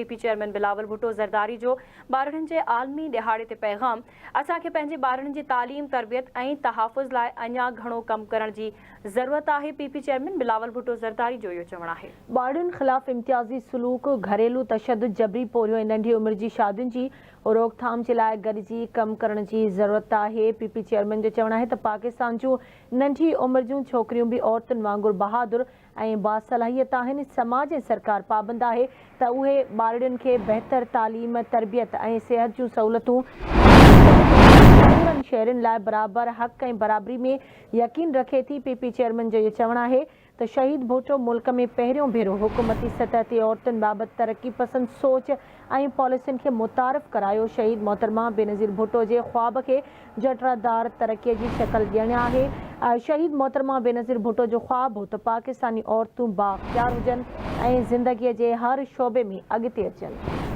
P P chairman Bilawal Bhutto Zardari جو ٻارڙن جي عالمي ڏهاڙي تي پيغام، اسان کي پنهنجي ٻارڙن جي تعليم، تربيت ۽ تحفظ لاء اڃا گهڻو ڪم ڪرڻ جي ضرورت آهي، P P chairman Bilawal Bhutto Zardari جو اهو چوڻ آهي. ٻارڙن خلاف امتيازي سلوڪ، گهريلو تشدد، جبري پورهيو ۽ ننڍي عمر جي شادين جي روڪٿام جي لاء گڏجي ڪم ڪرڻ جي ضرورت آهي، پي پي چيئرمين جو چوڻ آهي ته پاڪستان جون ننڍي عمر جون ڇوڪريون به عورتن وانگر بهادر ۽ باصلاحيت آهن، سماج ۽ سرڪار پابند آهي ته اهي ٻارڙين کي بهتر تعليم، تربيت ۽ صحت جون سهولتون فراهم ڪن، پي پي سمورن شهرين لاء برابر حق ۽ برابري ۾ يقين رکي ٿي، پي پي چيئرمين جو اهو چوڻ آهي ته شهيد ڀٽو ملڪ ۾ پهريون ڀيرو حڪومتي سطح تي عورتن بابت ترقي پسند سوچ ۽ پاليسين کي متعارف ڪرايو، شهيد محترمه بينظير ڀٽو جي خواب کي جٽادار ترقي جي شڪل ڏيڻ آهي، شهيد محترمه بينظير ڀٽو جو خواب هو ته پاڪستاني عورتون بااختيار هجن ۽ زندگي جي هر شعبي ۾ اڳتي اچن.